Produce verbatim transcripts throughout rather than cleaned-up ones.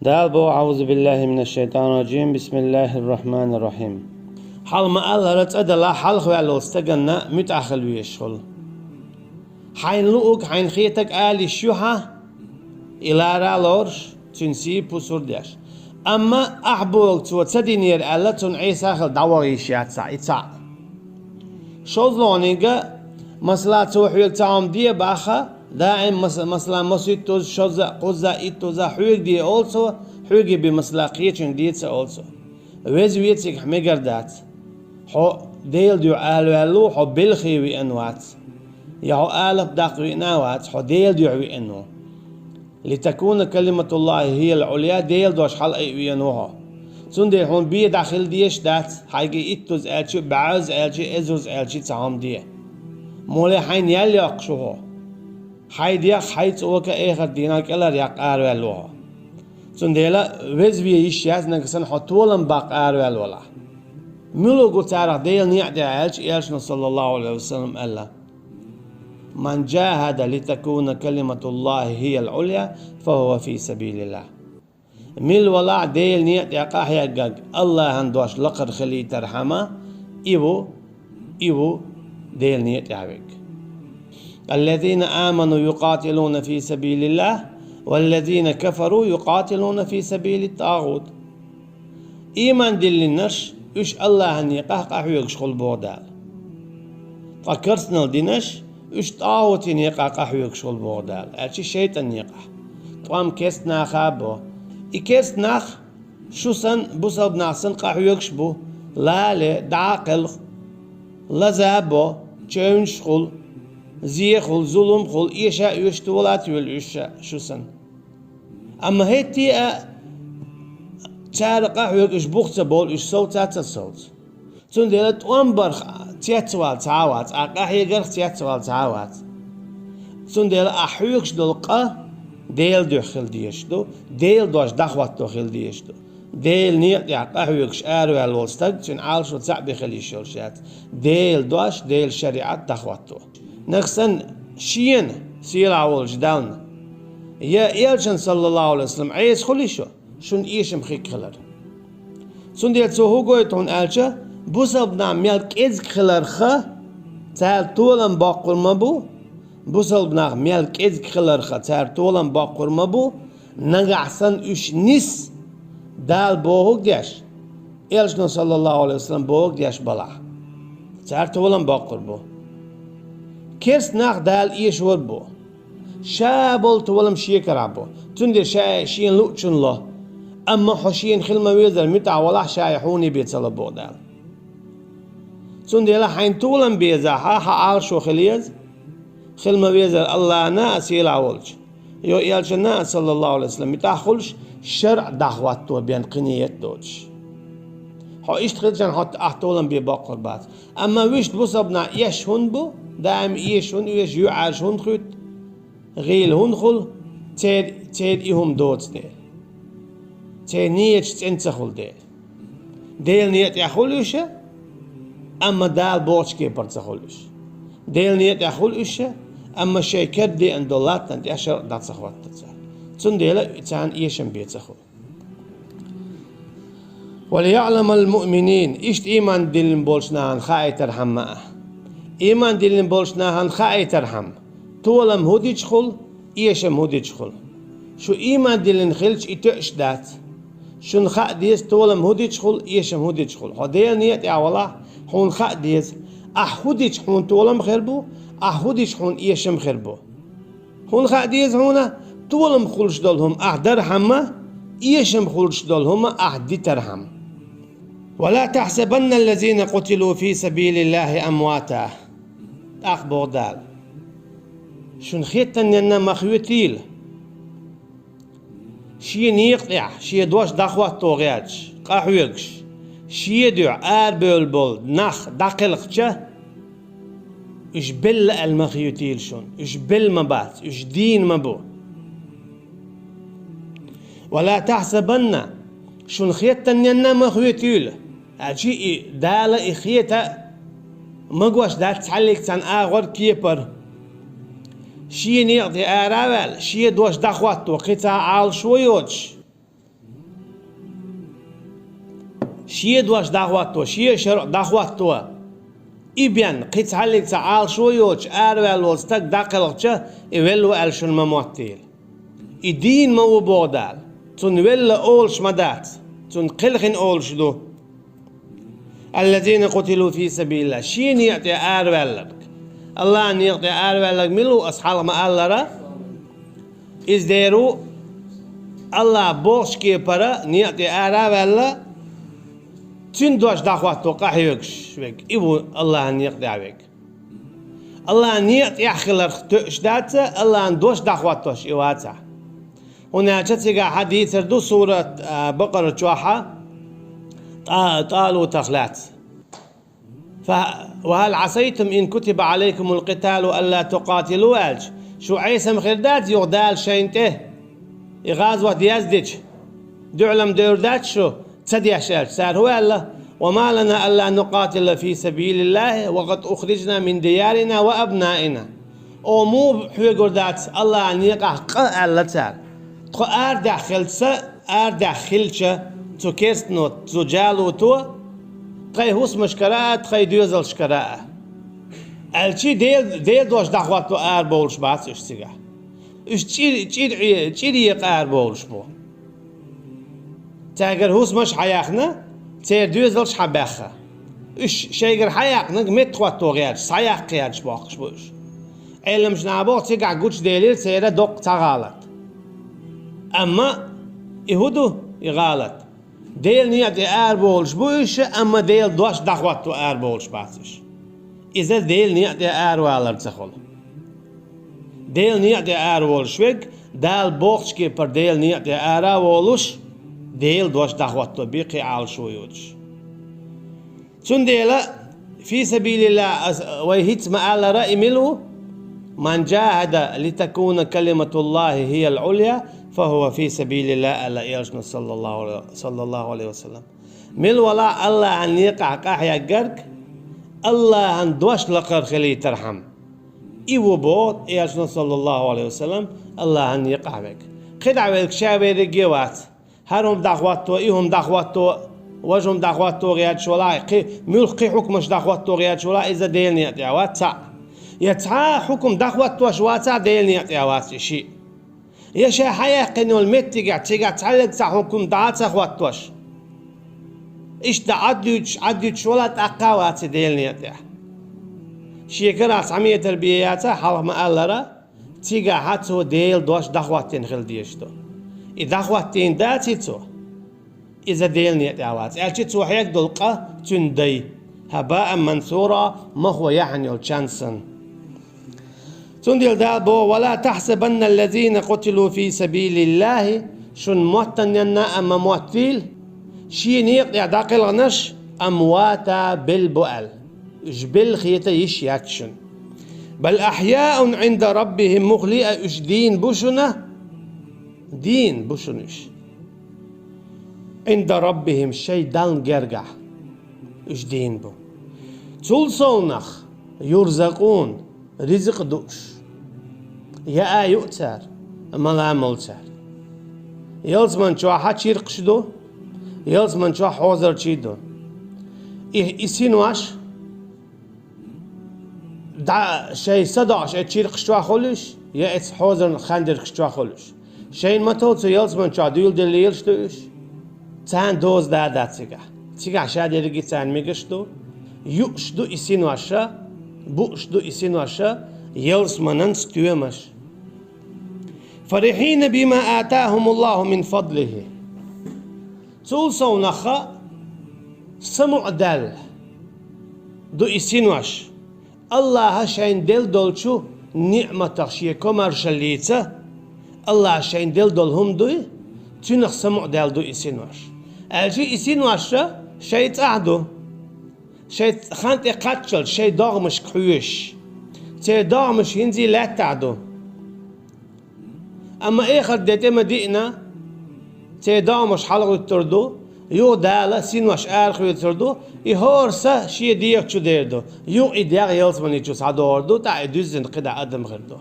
Дала боху: «أعوذ بالله من الشيطان الرجيم. بسم الله الرحمن الرحيم». Хьалха ма-аллара, цӀа далахь, хьалха ваьлла волу стаганна муьтӀахь хила везаш хуьлу. Хьайна луург, хьайна хетарг ала йиш ю хьан, и лара а лоруш, цуьнан сий пусар а деш. Амма ахь бохург цо ца динера аьлла, цунна Ӏеса хила дӀаваха йиш яц ахь, и цхьаъ. ШозлагӀниг, масала, цо хьоьга цхьа хӀума де а боху, даим, мас-, масала, масийттаза, шозза, кхузза, иттаза хьоьга де олу цо, хьоьга бен, масала, кхечуьнга де ца олу цо. Веза ве цигахь мегар дац. Хьо Делан дуьхьа араваьлла ву, хьо белхе веана вац. Я хьо алапа даккха веана а вац, хьо Делан дуьхьа веана ву. «لتكون كلمة الله هي العليا», Делан дош хьалаайа веана ву хьо. Цундела хьуна бен дӀа хила дезаш дац, хьайга иттаза аьлча а, бӀозза аьлча а, эзарза аьлча а цхьа хӀума де. Муха аьлча хьайна ял йоккхуш ву хьо. Хьайн дегӀ, хьайн цӀока эхарт дийнахь кӀелхьарваккха араваьлла ву хьо. Цундела веза ве йиш яц нагахь санна хьо толам баккха араваьлла валахь. Муьлха ву царах Делан некъа тӀехь аьлча, Элчано, саллаллаху Ӏалайхи ва саллам, аьлла: «من جاهد لتكون كلمة الله هي العليا فهو في سبيل الله». Мила валахь Делан некъа тӀехь къахьегнарг АллахӀан дош лакхара хилийтархьама, и ву, и ву Делан некъа тӀехь верг. «الذين آمنوا يقاتلون في سبيل الله والذين كفروا يقاتلون في سبيل الطاغوت». Ийман диллинарш, уьш АллахӀан некъахь къахьоьгуш хуьлу боху Дала. Ткъа керстанал динарш, уьш тӀагӀутийн некъахь къахьоьгуш хуьлу боху Дала, аьлча шайтӀан некъахь. ТӀом керста наха а бо. И керста нах шу санна, бусалба нах санна къахьоьгуш бу: лале, дӀа а кхелха, лаза а бо, чевнаш а хуьлу, зе а хуьлу, зулам а хуьлу, эша а оьшу, тола а тоьлу уьш шу санна. Амма хӀетте а цара къахьоьгу, уьш бух ца бовлу, уьш совца а ца совцу. Цундела тӀом барх цецвала цхьа а вац, а къахьегарх цецвала цхьа а вац. Цундела ахь хьоьгуш долу къа Делан дуьхьа хила дезаш ду, Делан дош дӀахӀотто хила дезаш ду. Делан некъа тӀехь къахьоьгуш араваьлла волу стаг, цуьнан Ӏалашо цхьаъ бен хила йиш йолуш яц. Делан дош, Делан шариӀат дӀахӀотто. Нагахь санна шена, сийлахь волчу Дална, я Элчанна, саллаллаху Ӏалайхи ва саллам, Ӏеса хуьлу шу, шуна эшам хирг хилар. Цундела цо хӀун гойту хьуна аьлча, бусалба нах мел кӀезиг хиларх цара толам боккхур ма бу, бусалба нах мел кӀезиг хиларх цара толам боккхур ма бу, нагахь санна уьш нис Дала бохург деш, Элчано, саллаллаху Ӏалайхи ва саллам, бохург деш балахь, цара толам боккхур бу. Керста нах Дала эшор бу. Ша болу толам шен карахь бу. Цундела ша шена луучунна ло. Амма хьо шена хила ма везара муьтӀахь валахь, ша хьуна бен ца ло боху Дала. Цундела хьайна толам безахь, хьан Ӏалашо хила еза, хила ма везара АллахӀана а, сийлахь волчу, я Элчанна а, саллаллаху Ӏалайхи ва саллам, муьтӀахь хуьлуш, шарӀ дӀахӀотто бен кхин ниет доцуш. Хьо иштта хилча, хьо ахь толам бен боккхур бац. Амма вуьшта бусалба нах эшна хӀунда бу, даим эшна хӀунда оьшу, юьхьӀаьржа хӀунда хуьтту, гӀийла хӀунда хуьлу, церан, церан и хӀума доцу дела. Церан ниеташ цӀена ца хуьлу дела. Делан некъа тӀехь хуьлу уьш, амма Дала бохучу кепара ца хуьлу уьш. Делан некъа тӀехь хуьлу уьш, амма шайн кара деана долу латтана тӀехь шарӀ дӀа ца хӀотту цара. Цундела царна эшам бен ца хуьлу. «وليعلم المؤمنين», иштта ийман диллина болчу нахана хаийтархьама а. Ийман диллина болчу нахана хаийтархьама, толам хӀун дича хуьлу, эшам хӀун дича хуьлу. Шу ийман диллина хилча, и тоьаш дац. Шуна хаа деза, толам хӀун дича хуьлу, эшам хӀун дича хуьлу. Хьо Делан некъа тӀехь валахь, хьуна хаа деза, ахь хӀун дича хьуна толам хир бу, ахь хӀун дича хьуна эшам хир бу. ХӀунда хаа деза хьуна, толам хуьлуш долу хӀума ахь дархьама, эшам хуьлуш долу хӀума ахь дитархьама. «ولا تحسبن الذين قتلوا في سبيل الله أمواتا». ТӀаккха боху Дала: «Шуна хеттанненна ма хоьтийла, шен некъа тӀехь, шен дош дӀахӀотто гӀерташ, къахьоьгуш, шен дуьхьа арабевлла болу нах дӀакхелхича, уьш белла аьлла ма хоьтийла шуна, уьш белла ма бац, уьш дийна ма бу». «ولا تحسبن», шуна хеттанненна ма хоьтийла, аьлча и Дала и хета а магош дац цхьаьллиг цхьана агӀор, кепара. Шен некъа тӀе ара а ваьлла, шен дош дӀахӀотто кхин цхьа Ӏалашо йоцуш, Шен дош дӀахӀотто, шен шарӀо дӀахӀотто, и бен, кхин цхьаннега цхьа Ӏалашо йоцуш араваьлла волу стаг дӀакхелхича, и велла ву аьлла шуна ма моттийла. И дийна ма ву боху Дала, цунна велла олуш ма дац, цунна кхелхина олуш ду. الذين قتلوا في سبيل الله. Шен некъа тӀе араваьлларг. АллахӀан некъа тӀе араваьлларг мила ву, аса хьалха ма-аллара? Иза дера ву, АллахӀа бохучу кепара некъа тӀе ара а ваьлла, цуьнан дош дӀахӀотто къахьоьгуш верг, и ву АллахӀан некъа тӀехь верг. АллахӀан некъа тӀехь хиларх тоьуш дац, АллахӀан дош дӀахӀоттош и вацахь. ХӀунда аьлча цигахь дийцар ду сурат, а, Бакъара чохь а, ТӀа-, ТӀалутах лаьцна. Фа-, «وهل عسيتم إن كتب عليكم القتال ألا تقاتلوا» аьлча, шу Ӏеса-м хир дац юха Дала шайна тӀе и гӀазот яздича, дуьхьал-м девр дац шу, ца деш аьлча, цара хӀун аьлла? «وما لنا ألا نقاتل في سبيل الله وقد أخرجنا من ديارنا وأبنائنا». Оха муха хьоьгур дац АллахӀан некъахь къа, аьлла цара. Тхо арадаьхна хилча, арадаьхна хилча, цу керстано, цу ЖалутО, тхайн хӀусамашкара а, тхайн доьзалшкара а. Аьлча Дел-, Делан дош дӀахӀотто арабовлуш бац уьш цигахь. Уьш чӀир-, чӀир-, чӀир екъа арабовлуш бу. Цаьргара хӀусамаш хьаяьхна, церан доьзалш хьабаьхна. Уьш шайгара хьаяьккхинарг меттахӀотто гӀерташ, схьаяккха гӀерташ бохкуш бу уьш. Ӏеламнаха боху, цигахь гучуделира церан доккха цхьа гӀалат. Амма и хӀун ду, и гӀалат? Делан некъа тӀе арабовлуш бу уьш, амма Делан дош дӀахӀотто арабовлуш бац уьш. Иза Делан некъа тӀе аравалар ца хуьлу. Делан некъа тӀе араволуш верг, Дала бохучу кепара Делан некъа тӀе ара а волуш, Делан дош дӀахӀотто бен кхин Ӏалашо йоцуш. Цундела, фи сабилиллахӀ, ас-, вай хӀинцца ма-аллара, и мила ву? «من جاهد لتكون كلمة الله هي العليا فهو في سبيل الله», аьлла Элчано, саллаллаху, саллаллаху Ӏалайхи ва саллам. Мила валахь АллахӀан некъахь къахьегнарг, АллахӀан дош лакхара хилийтархьама. И ву боху Элчано, саллаллаху Ӏалайхи ва саллам, АллахӀан некъахь верг. КхидӀа верг ша верриге а вац. ХӀара хӀума дӀахӀотто, и хӀума дӀахӀотто, важа хӀума дӀахӀотто гӀерташ валахь, кхин муьлхха кхин хьукмаш дӀахӀотто гӀерташ валахь, иза Делан некъа тӀехь вац цхьаъ. Я цхьа а хьукам дӀахӀоттош вацахь, Делан некъа тӀехь вац и шиъ. Я ша хьаяьккхина йолу меттигехь, цигахь цхьаьллиг цхьа хьукам дӀа а ца хӀоттош, иштта Ӏад дуьйцуш, Ӏад дуьйцуш вала, тӀаккха а вац и Делан некъа тӀехь. Шен карахь цхьа метр бен яцахь, хьалха ма-аллара, цигахь цо Делан дош дӀахӀоттийна хила дезаш ду. И дӀахӀоттийна дац и цо, иза Делан некъа тӀехь вац. Аьлча цо хьегна долу къа цуьнан дай. ХӀабаан мансура, махо яьхьна йолу чан санна. Цундела Дала боху: «ولا تحسبن الذين قتلوا في سبيل الله», шуна моттанна а ма моттийла, шен некъа тӀехь дӀакхелхинарш, «أمواتا», белла бу аьлла. Уьш белла хета йиш яц шуна. «بل أحياء عند ربهم», муха лиъа уьш дийна бу шуна, дийна бу шуна уьш. «عند ربهم», шайн Далла гергахь уьш дийна бу. Цул совнах, «يرزقون», ризкъ ду уьш. Яа ю цара, мала а молу цара. Ялсаман чохь чиркхаш ду, ялсаман чохь хьозарчий ду. И, и синош дӀа шайн са доӀуш, эцу чиркхаш чохь хуьлуш, я эцу хьозарна хандиркхаш чохь хуьлуш. Шайна ма-тов цу ялсаман чохь дуьйладелла лелаш ду уьш. Царна доза дар дац цигахь. Цигахь ша дерриге царна мегаш ду. Юуш ду и синош, бууш ду и синош ялсаманан стоьмаш. «فرحين بما آتاهم الله من فضله». Цул совнаха самукъадаьлла ду и синош, АллахӀа шайна делла долчу ниъматах шен комаршаллица, АллахӀа шайна делла долу хӀума дуй, цуьнах самукъадаьлла ду и синош. Аьлча и синош шайн цӀахь ду, шайн хан тӀе кхаччалц шайн догӀмашка хьоьжуш, церан догӀмаш хӀинца а лаьттахь ду. Амма эхарт де тӀе ма диъна, церан догӀмаш хьалагӀуьттур ду, юха Дала синош арахоьцур ду, и хӀора са шен дегӀа чу дер ду, юха и дегӀ ялсамани чу схьадогӀур ду, тӀаккха и дуьззина кхидӀа адам хир ду.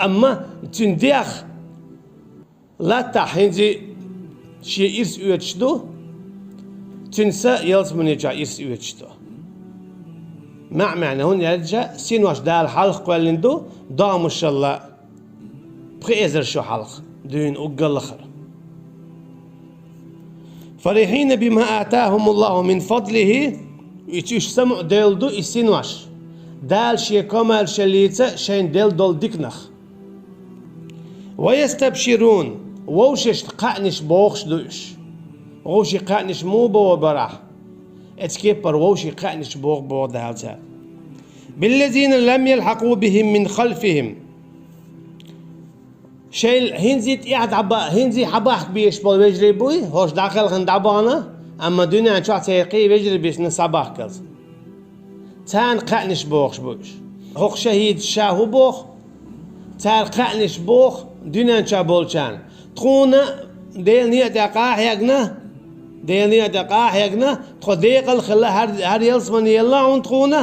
Амма цуьнан дегӀ латтахь хӀинца Шен ирс оьцуш ду, цуьнан са ялсамани чохь ирс оьцуш ду. МаьӀ-маьӀна, хӀунда аьлча синош Дала хьалха кхоьллина ду, домашалла пхи эзар шо хьалха дуьйна уггар лахара. فرحين بما آتاهم الله من فضله, и уьш самукъаделла ду и синош, Дала шен комаьршаллица шайна делла долу диканах. ويستبشرون, вовшашна кхаънаш бохуш ду уьш. Вовшийн кхаънаш муха боху барахь? Эцу кеппара вовшийн кхаънаш боху боху Дала цара. بالذين لم يلحقوا بهم من خلفهم. Шайл хӀинзий тӀехь дӀаба-, хӀинзий хьабахка безаш болу вежарий буй, хӀорш дӀакхелхина дӀабахана, амма дуьнен чохь церан кхин вежарий бисна схьабахкалц. Царна кхаънаш бохуш бу уьш. ХӀокху шахӀидаш ша хӀун боху? Цара кхаънаш боху дуьнен чохь болчарна. Тхуна Делан некъа тӀехь къа а хьегна, Делан некъа тӀехь къа а хьегна, тхо декъала хилла, хӀара, хӀара ялсамани елла хьуна тхуна.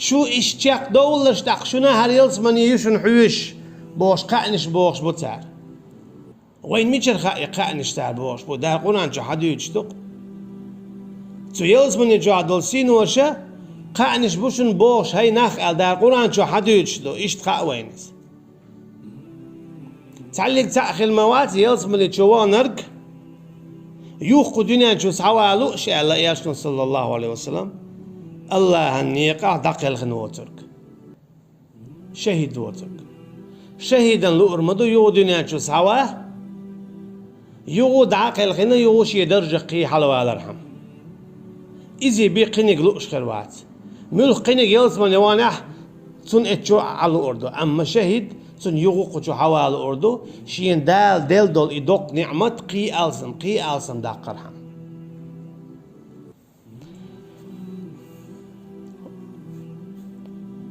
Шу иштта чекхдовлалаш, тӀаккха шуна хӀара ялсамани ю шуна хьоьжуш, бохуш кхаънаш бохуш бу цара. Вайна мичара хаьа и кхаънаш цара бохуш бу? Дала Къуръан чохь хьадуьйцуш ду-кх. Цу ялсамани чохь долу синоша кхаънаш бу шуна бохуш, хӀай нах, аьлла, Дала Къуръан чохь хьадуьйцуш ду, иштта хаьа вайна иза. Цхьаллиг цхьаъ хила ма вац ялсамани чу ваханарг, юха кху дуьнен чу схьавалуш, аьлла Элчано, саллаллаху Ӏалайхи ва саллам, Аллахьан некъахь дӀакхелхина воцург. ШахӀид воцург. ШахӀидан луур ма ду юха дуьнен чу схьаван, юха дӀа а кхелхина, юха шен даржах кхин хьалавалархьама. Изий бен кхиниг лууш хир вац. Муьлхха кхиниг ялсамане ванехь, цунна эцчо а луур ду. Амма шахӀид, цунна юха кху чу хьаван луур ду, шена Дала делла долу и доккха ниъмат кхин алсам, кхин алсам даккхархьама.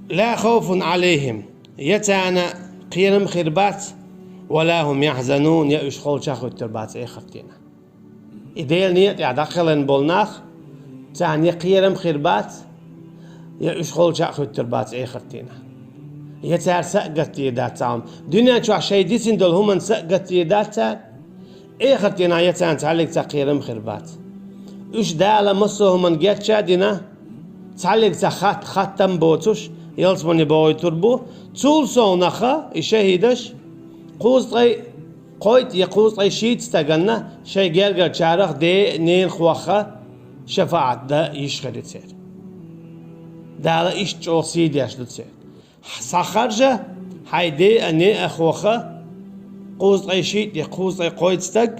لا خوف عليهم, я царна кхерам хир бац, ولا هم يحزنون, я уьш холчохь хӀуьттур бац эхартдийнахь. И Делан некъа тӀехь дӀакхелхина болу нах, царна я кхерам хир бац, я уьш холчохь хӀуьттур бац эхартдийнахь. Я цара са а гатдийр дац цхьа хӀума. Дуьнен чохь шайн дисина долу хӀуманна са а гатдийр дац цара. Эхартдийнахь я царна цхьаллиг цхьа кхерам хир бац. Уьш Дала массо а хӀуманна гечдина, цхьаллиг цхьа хатта, хаттам боцуш, ялсамане бохуьйтур бу. Цул совнаха и шахӀидаш кхузткъе кхойтта я кхузткъе шийтта стаганна шайн гергарчарах ден а, ненах а шафаӀат дан йиш хир ю церан. Дала иштта чӀогӀа сий деш ду церан. Схьахаржа, хьайн ден а, ненах а кхузткъе шийтта я кхузткъе кхойтта стаг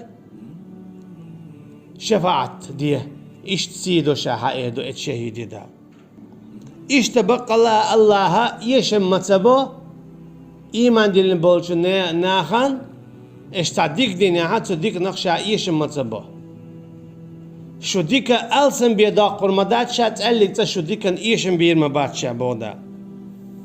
шафаӀат де, иштта сий до ша хьан эр ду эцу шахӀиде Дала. Иштта баккъалла а Аллахьа эшам ма ца бо, ийман диллина болчу не-, нахана, аша цхьа дика динехь, цу диканах ша эшам ма ца бо. Шу дика алсам бен доккхур ма дац ша, цӀаьллиг цкъа шу диканна эшам бийр ма бац ша, боху Дала.